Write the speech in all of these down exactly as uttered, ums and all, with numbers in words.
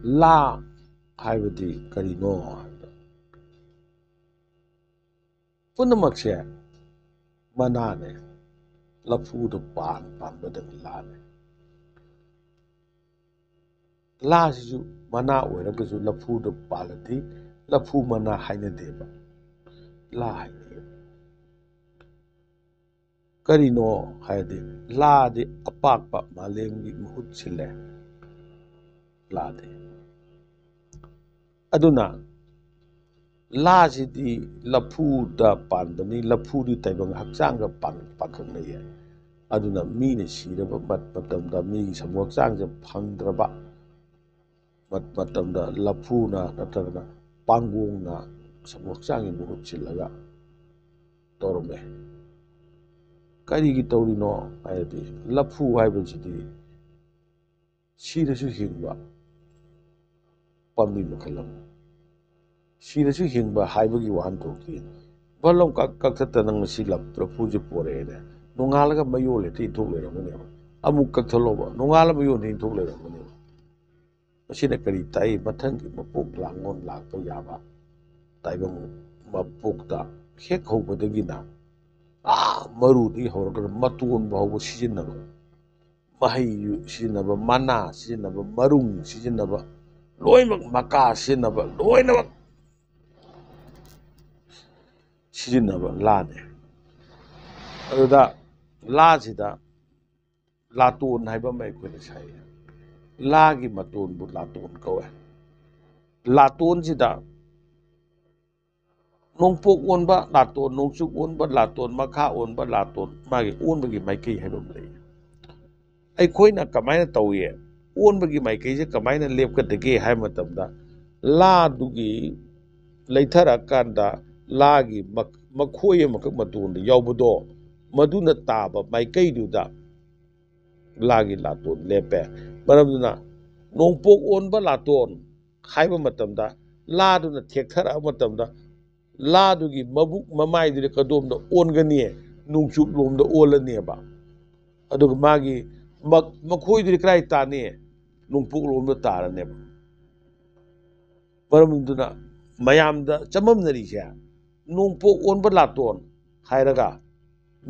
ꯂꯥ ꯍꯥꯏꯕꯗꯤ ꯀꯔꯤꯅꯣ ꯍꯥꯏꯕꯗ, ꯄꯨꯝꯅꯃꯛꯁꯦ ꯃꯅꯥꯅꯦ, ꯂꯐꯨꯗ ꯄꯥꯟ ꯄꯥꯟꯕꯗꯪ ꯂꯥꯅꯦ꯫ ꯂꯥꯁꯤꯁꯨ ꯃꯅꯥ ꯑꯣꯏꯔꯒꯁꯨ ꯂꯐꯨꯗ ꯄꯥꯜꯂꯗꯤ ꯂꯐꯨ ꯃꯅꯥ ꯍꯥꯏꯅꯗꯦꯕ, ꯂꯥ ꯍꯥꯏꯅꯩꯌꯦꯕ꯫ ꯀꯔꯤꯅꯣ ꯍꯥꯏꯔꯗꯤ, ꯂꯥꯗꯤ ꯑꯄꯥꯛꯄ ꯃꯥꯂꯦꯝꯒꯤ ꯃꯍꯨꯠ ꯁꯤꯜꯂꯦ꯫ ꯂꯥꯗꯤ, ꯑꯗꯨꯅ ꯂꯥꯁꯤꯗꯤ ꯂꯐꯨꯗ ꯄꯥꯟꯕꯅꯤ, ꯂꯐꯨꯗꯤ ꯇꯥꯏꯕꯪ ꯍꯛꯆꯥꯡꯒ ꯄꯥꯟ-, ꯄꯥꯡꯈꯛꯅꯩꯌꯦ꯫ ꯑꯗꯨꯅ ꯃꯤꯅ ꯁꯤꯔꯕ ꯃꯠ-, ꯃꯇꯝꯗ ꯃꯤꯒꯤ ꯁꯃꯨ ꯍꯛꯆꯥꯡꯁꯦ ꯐꯪꯗ꯭ꯔꯕ ꯃꯠ-, ꯃꯇꯝꯗ ꯂꯐꯨꯅ ꯅꯠꯇ꯭ꯔꯒꯅ ꯄꯥꯡꯒꯣꯡꯅ ꯁꯃꯨ ꯍꯛꯆꯥꯡꯒꯤ ꯃꯍꯨꯠ ꯁꯤꯜꯂꯒ ꯇꯧꯔꯝꯃꯦ꯫ ꯀꯔꯤꯒꯤ ꯇꯧꯔꯤꯅꯣ ꯍꯥꯏꯔꯗꯤ, ꯂꯐꯨ ꯍꯥꯏꯕꯁꯤꯗꯤ ꯁꯤꯔꯁꯨ ꯍꯤꯡꯕ ꯄꯥꯝꯕꯤ ꯃꯈꯜ ꯑꯃ꯫ ꯁꯤꯔꯁꯨ ꯍꯤꯡꯕ ꯍꯥꯏꯕꯒꯤ ꯋꯥꯍꯟꯊꯣꯛꯇꯤ, ꯕꯂꯣꯝ ꯀꯛ-, ꯀꯛꯊꯠꯇꯅ ꯉꯁꯤ ꯂꯞ-, ꯂꯐꯨꯁꯦ ꯄꯣꯔꯛꯑꯦꯅꯦ, ꯅꯣꯡꯉꯥꯜꯂꯒ ꯃꯌꯣꯜ ꯍꯦꯛꯇ ꯏꯟꯊꯣꯛ ꯂꯩꯔꯝꯒꯅꯦꯕ꯫ ꯑꯃꯨꯛ ꯀꯛꯊꯠꯂꯣꯕ, ꯅꯣꯡꯉꯥꯜꯂ ꯃꯌꯣꯜ ꯍꯦꯛ ꯏꯟꯊꯣꯛ ꯂꯩꯔꯝꯒꯅꯦꯕ꯫ ꯃꯁꯤꯅ ꯀꯔꯤ ꯇꯥꯛꯏ? ꯃꯊꯪꯒꯤ ꯃꯄꯣꯛ ꯂꯥꯡꯑꯣꯟ ꯂꯥꯛꯄ ꯌꯥꯕ ꯇꯥꯏꯕꯪ ꯃꯄꯣꯛꯇ ꯍꯦꯛ ꯍꯧꯕꯗꯒꯤꯅ, ꯑꯥ, ꯃꯔꯨꯗꯒꯤ ꯍꯧꯔꯒ ꯃꯇꯣꯟ ꯐꯥꯎꯕ ꯁꯤꯖꯤꯟꯅꯕ, ꯃꯍꯩ ꯁꯤꯖꯤꯟꯅꯕ, ꯃꯅꯥ ꯁꯤꯖꯤꯟꯅꯕ, ꯃꯔꯨꯝ ꯁꯤꯖꯤꯟꯅꯕ, ꯂꯣꯏꯅꯃꯛ, ꯃꯀꯥ ꯁꯤꯖꯤꯟꯅꯕ, ꯂꯣꯏꯅꯃꯛ ꯁꯤꯖꯤꯟꯅꯕ ꯂꯥꯅꯦ꯫ ꯑꯗꯨꯗ ꯂꯥꯁꯤꯗ ꯂꯥꯇꯣꯟ ꯍꯥꯏꯕ ꯑꯃ ꯑꯩꯈꯣꯏꯅ ꯁꯥꯏ꯫ ꯂꯥꯒꯤ ꯃꯇꯣꯟꯕꯨ ꯂꯥꯇꯣꯟ ꯀꯧꯋꯦ꯫ ꯂꯥꯇꯣꯟꯁꯤꯗ ꯅꯣꯡꯄꯣꯛ ꯑꯣꯟꯕ ꯂꯥꯇꯣꯟ, ꯅꯣꯡꯆꯨꯞ ꯑꯣꯟꯕ ꯂꯥꯇꯣꯟ, ꯃꯈꯥ ꯑꯣꯟꯕ ꯂꯥꯇꯣꯟ, ꯃꯥꯒꯤ ꯑꯣꯟꯕꯒꯤ ꯃꯥꯏꯀꯩ ꯍꯥꯏꯕ ꯑꯃ ꯂꯩ꯫ ꯑꯩꯈꯣꯏꯅ ꯀꯃꯥꯏꯅ ꯇꯧꯏ? ꯑꯣꯟꯕꯒꯤ ꯃꯥꯏꯀꯩꯁꯦ ꯀꯃꯥꯏꯅ ꯂꯦꯞꯀꯗꯒꯦ ꯍꯥꯏꯕ ꯃꯇꯝꯗ, ꯂꯥꯗꯨꯒꯤ ꯂꯩꯊꯔꯀꯥꯟꯗ ꯂꯥꯒꯤ ꯃꯛ-, ꯃꯈꯣꯏ ꯑꯃꯈꯛ ꯃꯇꯣꯟꯗ ꯌꯥꯎꯕꯗꯣ, ꯃꯗꯨꯅ ꯇꯥꯕ ꯃꯥꯏꯀꯩꯗꯨꯗ ꯂꯥꯒꯤ ꯂꯥꯇꯣꯟ ꯂꯦꯞꯄꯦ꯫ ꯃꯔꯝꯗꯨꯅ ꯅꯣꯡꯄꯣꯛ ꯑꯣꯟꯕ ꯂꯥꯇꯣꯟ ꯍꯥꯏꯕ ꯃꯇꯝꯗ, ꯂꯥꯗꯨꯅ ꯊꯦꯛꯊꯔꯛꯑꯕ ꯃꯇꯝꯗ, ꯂꯥꯗꯨꯒꯤ ꯃꯕꯨꯛ ꯃꯃꯥꯏꯗꯨꯗꯤ ꯀꯗꯣꯝꯗ ꯑꯣꯟꯒꯅꯤ? ꯅꯣꯡꯆꯨꯞ ꯂꯣꯝꯗ ꯑꯣꯜꯂꯅꯦꯕ꯫ ꯑꯗꯨꯒ ꯃꯥꯒꯤ ꯃꯛ-, ꯃꯈꯣꯏꯗꯨꯗꯤ ꯀꯗꯥꯏ ꯇꯥꯅꯤ? ꯅꯣꯡꯄꯣꯛ ꯂꯣꯝꯗ ꯇꯥꯔꯅꯦꯕ꯫ ꯃꯔꯝ ꯑꯗꯨꯅ ꯃꯌꯥꯝꯗ ꯆꯃꯝꯅꯔꯤꯁꯦ, ꯅꯣꯡꯄꯣꯛ ꯑꯣꯟꯕ ꯂꯥꯇꯣꯟ ꯍꯥꯏꯔꯒ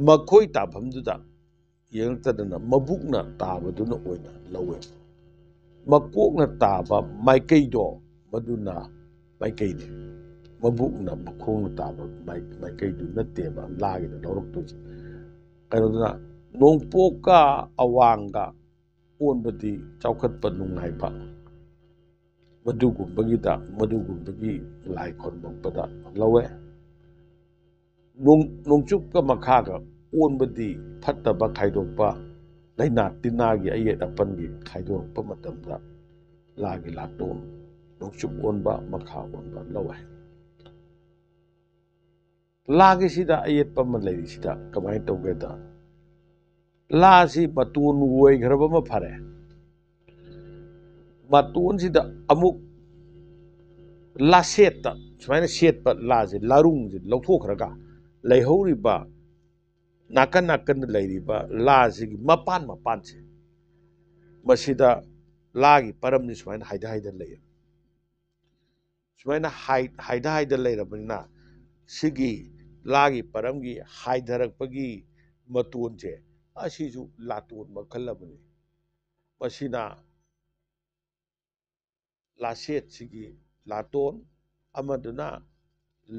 ꯃꯈꯣꯏ ꯇꯥꯐꯝꯗꯨꯗ ꯌꯦꯡꯉꯛꯇꯗꯅ ꯃꯕꯨꯛꯅ ꯇꯥꯕꯗꯨꯅ ꯑꯣꯏꯅ ꯂꯧꯋꯦ꯫ ꯃꯀꯣꯛꯅ ꯇꯥꯕ ꯃꯥꯏꯀꯩꯗꯣ ꯃꯗꯨꯅ ꯃꯥꯏꯀꯩꯅꯤ꯫ ꯃꯕꯨꯛꯅ ꯃꯈꯣꯡꯅ ꯇꯥꯕ ꯃꯥꯏ-, ꯃꯥꯏꯀꯩꯗꯨ ꯅꯠꯇꯦꯕ ꯂꯥꯒꯤꯗ ꯂꯧꯔꯛꯇꯣꯏꯁꯦ꯫ ꯀꯩꯅꯣꯗꯨꯅ ꯅꯣꯡꯄꯣꯛꯀ ꯑꯋꯥꯡꯒ ꯑꯣꯟꯕꯗꯤ ꯆꯥꯎꯈꯠꯄ ꯅꯨꯡꯉꯥꯏꯕ, ꯃꯗꯨꯒꯨꯝꯕꯒꯤꯗ, ꯃꯗꯨꯒꯨꯝꯕꯒꯤ ꯂꯥꯏ ꯈꯨꯔꯨꯝꯃꯛꯄꯗ ꯂꯧꯋꯦ꯫ ꯅꯣꯡ-, ꯅꯣꯡꯆꯨꯞꯀ ꯃꯈꯥꯒ ꯑꯣꯟꯕꯗꯤ ꯐꯠꯇꯕ ꯈꯥꯏꯗꯣꯛꯄ, ꯂꯥꯏꯅꯥ ꯇꯤꯟꯅꯥꯒꯤ ꯑꯌꯦꯠ ꯑꯄꯟꯒꯤ ꯈꯥꯏꯗꯣꯔꯛꯄ ꯃꯇꯝꯗ ꯂꯥꯒꯤ ꯂꯥꯇꯣꯟ, ꯅꯣꯡꯆꯨꯞ ꯑꯣꯟꯕ, ꯃꯈꯥ ꯑꯣꯟꯕ ꯂꯧꯋꯦ꯫ ꯂꯥꯒꯤꯁꯤꯗ ꯑꯌꯦꯠꯄ ꯑꯃ ꯂꯩꯔꯤꯁꯤꯗ ꯀꯃꯥꯏꯅ ꯇꯧꯒꯦꯗ, ꯂꯥꯁꯤ ꯃꯇꯣꯟ ꯑꯣꯏꯈ꯭ꯔꯕ ꯑꯃ ꯐꯔꯦ, ꯃꯇꯣꯟꯁꯤꯗ ꯑꯃꯨꯛ ꯂꯥꯁꯦꯠꯇ ꯁꯨꯃꯥꯏꯅ ꯁꯦꯠꯄ ꯂꯥꯁꯦ, ꯂꯥꯔꯨꯡꯁꯦ ꯂꯧꯊꯣꯛꯈ꯭ꯔꯒ ꯂꯩꯍꯧꯔꯤꯕ ꯅꯥꯀꯟ ꯅꯥꯀꯟꯗ ꯂꯩꯔꯤꯕ ꯂꯥꯁꯤꯒꯤ ꯃꯄꯥꯟ ꯃꯄꯥꯟꯁꯦ, ꯃꯁꯤꯗ ꯂꯥꯒꯤ ꯄꯔꯝꯁꯤ ꯁꯨꯃꯥꯏꯅ ꯍꯥꯏꯗ ꯍꯥꯏꯗ ꯂꯩꯌꯦ꯫ ꯁꯨꯃꯥꯏꯅ ꯍꯥꯏ-, ꯍꯥꯏꯗ ꯍꯥꯏꯗ ꯂꯩꯔꯕꯅꯤꯅ, ꯁꯤꯒꯤ ꯂꯥꯒꯤ ꯄꯔꯝꯒꯤ ꯍꯥꯏꯊꯔꯛꯄꯒꯤ ꯃꯇꯣꯟꯁꯦ, ꯑꯁꯤꯁꯨ ꯂꯥꯇꯣꯟ ꯃꯈꯜ ꯑꯃꯅꯤ꯫ ꯃꯁꯤꯅ ꯂꯥꯁꯦꯠꯁꯤꯒꯤ ꯂꯥꯇꯣꯟ, ꯑꯃꯗꯨꯅ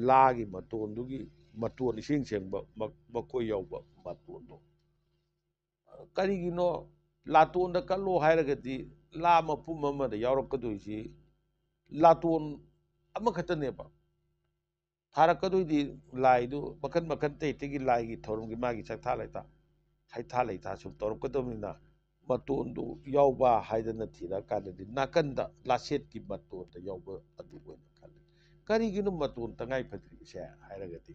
ꯂꯥꯒꯤ ꯃꯇꯣꯟꯗꯨꯒꯤ ꯃꯇꯣꯟ ꯏꯁꯦꯡ ꯁꯦꯡꯕ ꯃ-, ꯃꯈꯣꯏ ꯌꯥꯎꯕ ꯃꯇꯣꯟꯗꯣ꯫ ꯀꯔꯤꯒꯤꯅꯣ ꯂꯥꯇꯣꯟꯗ ꯀꯠꯂꯣ ꯍꯥꯏꯔꯒꯗꯤ ꯂꯥ ꯃꯄꯨꯝ ꯑꯃꯗ ꯌꯥꯎꯔꯛꯀꯗꯣꯏꯁꯤ ꯂꯥꯇꯣꯟ ꯑꯃꯈꯛꯇꯅꯦꯕ꯫ ꯊꯥꯔꯛꯀꯗꯣꯏꯗꯤ ꯂꯥꯏꯗꯨ ꯃꯈꯟ ꯃꯈꯟ, ꯑꯇꯩ ꯑꯇꯩꯒꯤ ꯂꯥꯏꯒꯤ ꯊꯧꯔꯝꯒꯤ ꯃꯥꯒꯤ ꯆꯥꯛꯊꯥ ꯂꯩꯊꯥ, ꯍꯩꯊꯥ ꯂꯩꯊꯥ ꯁꯨꯝ ꯇꯧꯔꯛꯀꯗꯕꯅꯤꯅ, ꯃꯇꯣꯟꯗꯨ ꯌꯥꯎꯕ ꯍꯥꯏꯗꯅ ꯊꯤꯔꯛꯑꯀꯥꯟꯗꯗꯤ ꯅꯥꯀꯟꯗ ꯂꯥꯁꯦꯠꯀꯤ ꯃꯇꯣꯟꯗ ꯌꯥꯎꯕ ꯑꯗꯨ ꯑꯣꯏꯅ ꯈꯜꯂꯤ꯫ ꯀꯔꯤꯒꯤꯅꯣ ꯃꯇꯣꯟ ꯇꯉꯥꯏ ꯐꯗ꯭ꯔꯤꯕꯁꯦ ꯍꯥꯏꯔꯒꯗꯤ,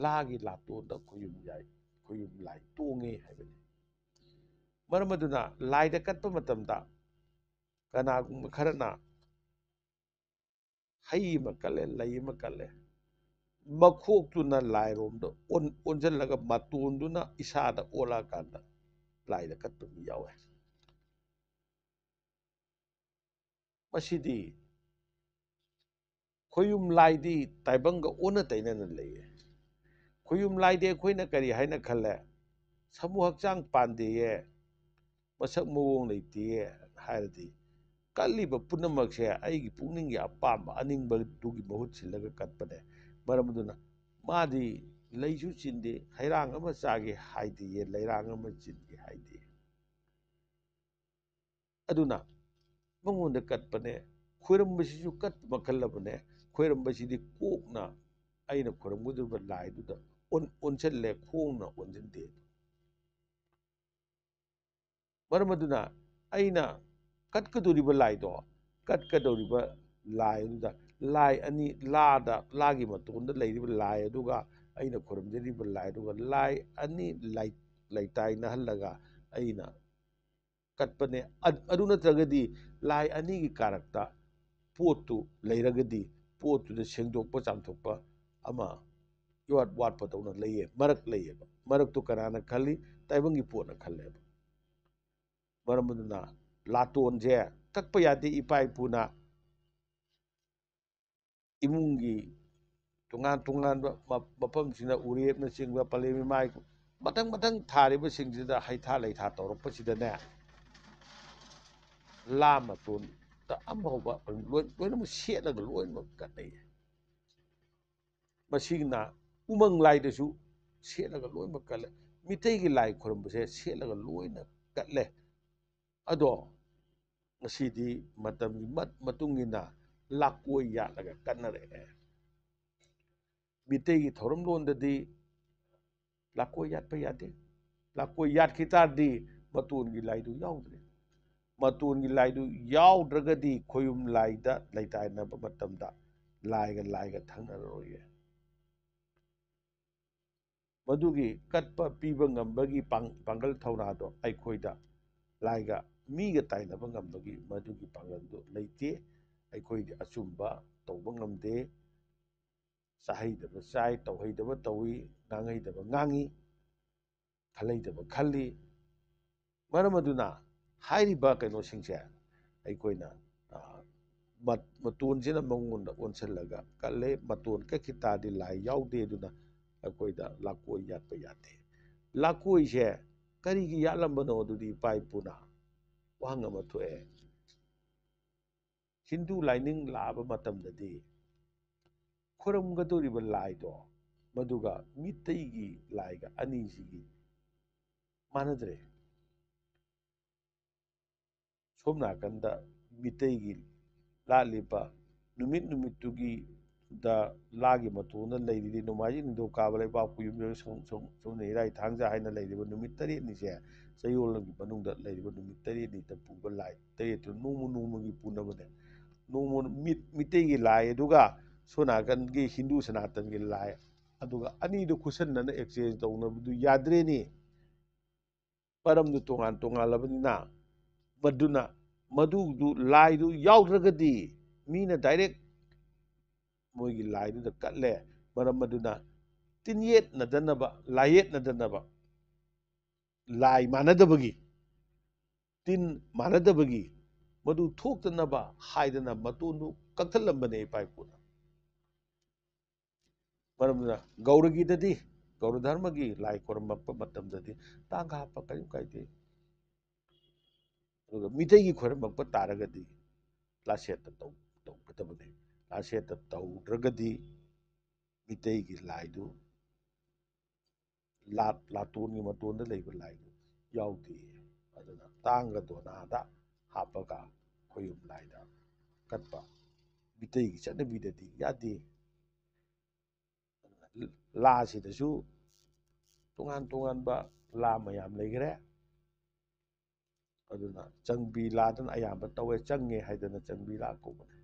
ꯂꯥꯒꯤ ꯂꯥꯇꯣꯟꯗ ꯈꯣꯏꯌꯨꯝ ꯌꯥꯏ, ꯈꯣꯏꯌꯨꯝ ꯂꯥꯏ ꯇꯣꯡꯉꯦ ꯍꯥꯏꯕꯅꯤ꯫ ꯃꯔꯝ ꯑꯗꯨꯅ ꯂꯥꯏꯗ ꯀꯠꯄ ꯃꯇꯝꯗ ꯀꯅꯥꯒꯨꯝꯕ ꯈꯔꯅ ꯍꯩ ꯑꯃ ꯀꯠꯂꯦ, ꯂꯩ ꯑꯃ ꯀꯠꯂꯦ, ꯃꯈꯣꯛꯇꯨꯅ ꯂꯥꯏꯔꯣꯝꯗ ꯑꯣꯟ-, ꯑꯣꯟꯁꯤꯜꯂꯒ ꯃꯇꯣꯟꯗꯨꯅ ꯏꯁꯥꯗ ꯑꯣꯜꯂꯛꯑꯀꯥꯟꯗ ꯂꯥꯏꯗ ꯀꯠꯄ ꯃꯤ ꯌꯥꯎꯋꯦ꯫ ꯃꯁꯤꯗꯤ ꯈꯣꯌꯨꯝ ꯂꯥꯏꯗꯤ ꯇꯥꯏꯕꯪꯒ ꯑꯣꯟꯅ ꯇꯩꯅꯅ ꯂꯩꯌꯦ꯫ ꯈꯣꯌꯨꯝ ꯂꯥꯏꯗꯤ ꯑꯩꯈꯣꯏꯅ ꯀꯔꯤ ꯍꯥꯏꯅ ꯈꯜꯂꯦ? ꯁꯥꯃꯨ ꯍꯛꯆꯥꯡ ꯄꯥꯟꯗꯦꯌꯦ, ꯃꯁꯛ ꯃꯑꯣꯡ ꯂꯩꯇꯦꯌꯦ ꯍꯥꯏꯔꯗꯤ, ꯀꯠꯂꯤꯕ ꯄꯨꯝꯅꯃꯛꯁꯦ ꯑꯩꯒꯤ ꯄꯨꯛꯅꯤꯡꯒꯤ ꯑꯄꯥꯝꯕ ꯑꯅꯤꯡꯕꯗꯨꯒꯤ ꯃꯍꯨꯠ ꯁꯤꯜꯂꯒ ꯀꯠꯄꯅꯦ꯫ ꯃꯔꯝ ꯑꯗꯨꯅ ꯃꯥꯗꯤ ꯂꯩꯁꯨ ꯆꯤꯟꯗꯦ, ꯍꯩꯔꯥꯡ ꯑꯃ ꯆꯥꯒꯦ ꯍꯥꯏꯗꯦꯌꯦ, ꯂꯩꯔꯥꯡ ꯑꯃ ꯆꯤꯟꯒꯦ ꯍꯥꯏꯗꯦ꯫ ꯑꯗꯨꯅ ꯃꯉꯣꯟꯗ ꯀꯠꯄꯅꯦ꯫ ꯈꯣꯏꯔꯝꯕꯁꯤꯁꯨ ꯀꯠꯄ ꯃꯈꯜ ꯑꯃꯅꯦ꯫ ꯈꯣꯏꯔꯝꯕꯁꯤꯗꯤ ꯀꯣꯛꯅ ꯑꯩꯅ ꯈꯣꯏꯔꯝꯒꯗꯧꯔꯤꯕ ꯂꯥꯏꯗꯨꯗ ꯑꯣꯟ-, ꯑꯣꯟꯁꯤꯜꯂꯦ, ꯈꯣꯡꯅ ꯑꯣꯟꯁꯤꯟꯗꯦ꯫ ꯃꯔꯝ ꯑꯗꯨꯅ ꯑꯩꯅ ꯀꯠꯀꯗꯧꯔꯤꯕ ꯂꯥꯏꯗꯣ, ꯀꯠꯀꯗꯧꯔꯤꯕ ꯂꯥꯏ ꯑꯗꯨꯗ ꯂꯥꯏ ꯑꯅꯤ, ꯂꯥꯗ, ꯂꯥꯒꯤ ꯃꯇꯣꯟꯗ ꯂꯩꯔꯤꯕ ꯂꯥꯏ ꯑꯗꯨꯒ ꯑꯩꯅ ꯈꯨꯔꯨꯝꯖꯔꯤꯕ ꯂꯥꯏ ꯑꯗꯨꯒ ꯂꯥꯏ ꯑꯅꯤ ꯂꯩ-, ꯂꯩꯇꯥꯏꯅꯍꯜꯂꯒ ꯑꯩꯅ ꯀꯠꯄꯅꯦ꯫ ꯑ-, ꯑꯗꯨ ꯅꯠꯇ꯭ꯔꯒꯗꯤ ꯂꯥꯏ ꯑꯅꯤꯒꯤ ꯀꯥꯔꯛꯇ ꯄꯣꯠꯇꯨ ꯂꯩꯔꯒꯗꯤ ꯄꯣꯠꯇꯨꯗ ꯁꯦꯡꯗꯣꯛꯄ ꯆꯥꯝꯊꯣꯛꯄ ꯑꯃ ꯏꯋꯥꯠ ꯋꯥꯠꯄꯗꯧꯅ ꯂꯩꯌꯦ, ꯃꯔꯛ ꯂꯩꯌꯦꯕ꯫ ꯃꯔꯛꯇꯨ ꯀꯅꯥꯅ ꯈꯜꯂꯤ? ꯇꯥꯏꯕꯪꯒꯤ ꯄꯣꯠꯅ ꯈꯜꯂꯦꯕ꯫ ꯃꯔꯝ ꯑꯗꯨꯅ ꯂꯥꯇꯣꯟꯁꯦ ꯀꯛꯄ ꯌꯥꯗꯦ꯫ ꯏꯄꯥ ꯏꯄꯨꯅ ꯏꯃꯨꯡꯒꯤ ꯇꯣꯉꯥꯟ ꯇꯣꯉꯥꯟꯕ ꯃ-, ꯃꯐꯝꯁꯤꯡꯗ ꯎꯔꯦꯞꯅꯆꯤꯡꯕ, ꯄꯂꯦꯝ ꯏꯃꯥꯏ ꯃꯊꯪ ꯃꯊꯪ ꯊꯥꯔꯤꯕꯁꯤꯡꯁꯤꯗ ꯍꯩꯊꯥ ꯂꯩꯊꯥ ꯇꯧꯔꯛꯄꯁꯤꯗꯅꯦ, ꯂꯥ ꯃꯇꯣꯟꯗ ꯑꯃꯐꯥꯎꯕ ꯂꯣꯏ-, ꯂꯣꯏꯅꯃꯛ ꯁꯦꯠꯂꯒ ꯂꯣꯏꯅꯃꯛ ꯀꯠꯅꯩ꯫ ꯃꯁꯤꯅ ꯎꯃꯪ ꯂꯥꯏꯗꯁꯨ ꯁꯦꯠꯂꯒ ꯂꯣꯏꯅꯃꯛ ꯀꯠꯂꯦ꯫ ꯃꯤꯇꯩꯒꯤ ꯂꯥꯏ ꯈꯨꯔꯨꯝꯕꯁꯦ ꯁꯦꯠꯂꯒ ꯂꯣꯏꯅ ꯀꯠꯂꯦ꯫ ꯑꯗꯣ ꯉꯁꯤꯗꯤ ꯃꯇꯝꯒꯤ ꯃꯠ-, ꯃꯇꯨꯡ ꯏꯟꯅ ꯂꯥꯀꯣꯏ ꯌꯥꯠꯂꯒ ꯀꯠꯅꯔꯛꯑꯦ꯫ ꯃꯤꯇꯩꯒꯤ ꯊꯧꯔꯝꯂꯣꯟꯗꯗꯤ ꯂꯥꯀꯣꯏ ꯌꯥꯠꯄ ꯌꯥꯗꯦ꯫ ꯂꯥꯀꯣꯏ ꯌꯥꯠꯈꯤ ꯇꯥꯔꯗꯤ ꯃꯇꯣꯟꯒꯤ ꯂꯥꯏꯗꯨ ꯌꯥꯎꯗ꯭ꯔꯦ꯫ ꯃꯇꯣꯟꯒꯤ ꯂꯥꯏꯗꯨ ꯌꯥꯎꯗ꯭ꯔꯒꯗꯤ ꯈꯣꯌꯨꯝ ꯂꯥꯏꯗ ꯂꯩꯇꯥꯏꯅꯕ ꯃꯇꯝꯗ ꯂꯥꯏꯒ ꯂꯥꯏꯒ ꯊꯪꯅꯔꯔꯣꯏꯌꯦ꯫ ꯃꯗꯨꯒꯤ ꯀꯠꯄ ꯄꯤꯕ ꯉꯝꯕꯒꯤ ꯄꯥꯡ-, ꯄꯥꯡꯒꯜ ꯊꯧꯅꯥꯗꯣ ꯑꯩꯈꯣꯏꯗ ꯂꯥꯏꯒ ꯃꯤꯒ ꯇꯥꯏꯅꯕ ꯉꯝꯕꯒꯤ ꯃꯗꯨꯒꯤ ꯄꯥꯡꯒꯜꯗꯨ ꯂꯩꯇꯦ꯫ ꯑꯩꯈꯣꯏꯗꯤ ꯑꯆꯨꯝꯕ ꯇꯧꯕ ꯉꯝꯗꯦ꯫ ꯆꯥꯍꯩꯗꯕ ꯆꯥꯏ, ꯇꯧꯍꯩꯗꯕ ꯇꯧꯏ, ꯉꯥꯡꯍꯩꯗꯕ ꯉꯥꯡꯉꯤ, ꯈꯜꯍꯩꯗꯕ ꯈꯜꯂꯤ꯫ ꯃꯔꯝ ꯑꯗꯨꯅ ꯍꯥꯏꯔꯤꯕ ꯀꯩꯅꯣꯁꯤꯡꯁꯦ ꯑꯩꯈꯣꯏꯅ, ꯃꯇꯣꯟꯁꯤꯅ ꯃꯉꯣꯟꯗ ꯑꯣꯟꯁꯤꯜꯂꯒ ꯀꯠꯂꯦ꯫ ꯃꯇꯣꯟ ꯀꯛꯈꯤ ꯇꯥꯔꯗꯤ ꯂꯥꯏ ꯌꯥꯎꯗꯦ, ꯑꯗꯨꯅ ꯑꯩꯈꯣꯏꯗ ꯂꯥꯀꯣꯏ ꯌꯥꯠꯄ ꯌꯥꯗꯦ꯫ ꯂꯥꯀꯣꯏꯁꯦ ꯀꯔꯤꯒꯤ ꯌꯥꯠꯂꯝꯕꯅꯣ? ꯑꯗꯨꯗꯤ ꯏꯄꯥ ꯏꯄꯨꯅ ꯋꯥꯍꯪ ꯑꯃ ꯊꯣꯛꯑꯦ꯫ ꯍꯤꯟꯗꯨ ꯂꯥꯏꯅꯤꯡ ꯂꯥꯛꯑꯕ ꯃꯇꯝꯗꯗꯤ ꯈꯨꯔꯨꯝꯒꯗꯧꯔꯤꯕ ꯂꯥꯏꯗꯣ, ꯃꯗꯨꯒ ꯃꯤꯇꯩꯒꯤ ꯂꯥꯏꯒ ꯑꯅꯤꯁꯤꯒꯤ ꯃꯥꯟꯅꯗ꯭ꯔꯦ꯫ ꯁꯣꯝ ꯅꯥꯀꯟꯗ ꯃꯤꯇꯩꯒꯤ ꯂꯥꯠꯂꯤꯕ ꯅꯨꯃꯤꯠ ꯅꯨꯃꯤꯠꯇꯨꯒꯤ ꯗ ꯂꯥꯒꯤ ꯃꯇꯣꯟꯗ ꯂꯩꯔꯤꯗꯤ ꯅꯣꯡꯃꯥꯏꯖꯤꯡ, ꯅꯤꯡꯊꯧꯀꯥꯕ, ꯂꯩꯕꯥꯛꯄꯣꯛꯄ, ꯌꯨꯝꯖꯔꯣꯏ, ꯁꯪ-, ꯁꯪ-, ꯁꯪꯖꯅꯤꯡꯊꯧ, ꯏꯔꯥꯏ, ꯊꯥꯡꯖ ꯍꯥꯏꯅ ꯂꯩꯔꯤꯕ ꯅꯨꯃꯤꯠ ꯇꯔꯦꯠꯅꯤꯁꯦ, ꯆꯌꯣꯜ ꯑꯃꯒꯤ ꯃꯅꯨꯡꯗ ꯂꯩꯔꯤꯕ ꯅꯨꯃꯤꯠ ꯇꯔꯦꯠꯅꯤꯗ ꯄꯨꯕ ꯂꯥꯏ ꯇꯔꯦꯠꯇꯨ ꯅꯣꯡꯃ ꯅꯣꯡꯃꯒꯤ ꯄꯨꯅꯕꯅꯦ꯫ ꯅꯣꯡꯃ ꯃꯤꯠ-, ꯃꯤꯇꯩꯒꯤ ꯂꯥꯏ ꯑꯗꯨꯒ ꯁꯣꯝ ꯅꯥꯀꯟꯒꯤ ꯍꯤꯟꯗꯨ ꯁꯅꯥꯇꯟꯒꯤ ꯂꯥꯏ ꯑꯗꯨꯒ ꯑꯅꯤꯗꯨ ꯈꯨꯠꯁꯟꯅꯅ exchange ꯇꯧꯅꯕꯗꯨ ꯌꯥꯗ꯭ꯔꯦꯅꯦ꯫ ꯃꯔꯝꯗꯨ ꯇꯣꯉꯥꯟ ꯇꯣꯉꯥꯜꯂꯕꯅꯤꯅ, ꯃꯗꯨꯅ ꯃꯗꯨꯗꯨ ꯂꯥꯏꯗꯨ ꯌꯥꯎꯗ꯭ꯔꯒꯗꯤ ꯃꯤꯅ direct ꯃꯣꯏꯒꯤ ꯂꯥꯏꯗꯨꯗ ꯀꯠꯂꯦ꯫ ꯃꯔꯝ ꯑꯗꯨꯅ ꯇꯤꯟꯌꯦꯠꯅꯗꯅꯕ, ꯂꯥꯏꯌꯦꯠꯅꯗꯅꯕ, ꯂꯥꯏ ꯃꯥꯟꯅꯗꯕꯒꯤ, ꯇꯤꯟ ꯃꯥꯟꯅꯗꯕꯒꯤ, ꯃꯗꯨ ꯊꯣꯛꯇꯅꯕ ꯍꯥꯏꯗꯅ ꯃꯇꯣꯟꯗꯨ ꯀꯛꯊꯠꯂꯝꯕꯅꯦ ꯏꯄꯥ ꯏꯄꯨꯅ꯫ ꯃꯔꯝ ꯑꯗꯨꯅ ꯒꯧꯔꯒꯤꯗꯗꯤ, ꯒꯧꯔ ꯙꯔꯃꯒꯤ ꯂꯥꯏ ꯈꯣꯏꯔꯝꯃꯛꯄ ꯃꯇꯝꯗꯗꯤ ꯇꯥꯡꯒ ꯍꯥꯞꯄ ꯀꯔꯤꯝ ꯀꯥꯏꯗꯦ꯫ ꯑꯗꯨꯒ ꯃꯤꯇꯩꯒꯤ ꯈꯣꯏꯔꯝꯃꯛꯄ ꯇꯥꯔꯒꯗꯤ ꯂꯥꯁꯦꯠꯇ ꯇꯧ-, ꯇꯧꯒꯗꯕꯅꯤ꯫ ꯂꯥꯁꯦꯠꯇ ꯇꯧꯗ꯭ꯔꯒꯗꯤ ꯃꯤꯇꯩꯒꯤ ꯂꯥꯏꯗꯨ ꯂꯥꯠ-, ꯂꯥꯇꯣꯟꯒꯤ ꯃꯇꯣꯟꯗ ꯂꯩꯕ ꯂꯥꯏꯗꯨ ꯌꯥꯎꯗꯦ꯫ ꯑꯗꯨꯅ ꯇꯥꯡꯒ ꯗꯣꯅꯥꯗ ꯍꯥꯞꯄꯒ ꯈꯣꯌꯨꯝ ꯂꯥꯏꯗ ꯀꯠꯄ ꯃꯤꯇꯩꯒꯤ ꯆꯠꯅꯕꯤꯗꯗꯤ ꯌꯥꯗꯦ꯫ ꯂꯥꯁꯤꯗꯁꯨ ꯇꯣꯉꯥꯟ ꯇꯣꯉꯥꯟꯕ ꯂꯥ ꯃꯌꯥꯝ ꯂꯩꯈ꯭ꯔꯦ꯫ ꯑꯗꯨꯅ ꯆꯪꯕꯤ ꯂꯥꯗꯅ ꯑꯌꯥꯝꯕ ꯇꯧꯋꯦ, ꯆꯪꯉꯦ ꯍꯥꯏꯗꯅ ꯆꯪꯕꯤ ꯂꯥ ꯀꯧꯕꯅꯦ꯫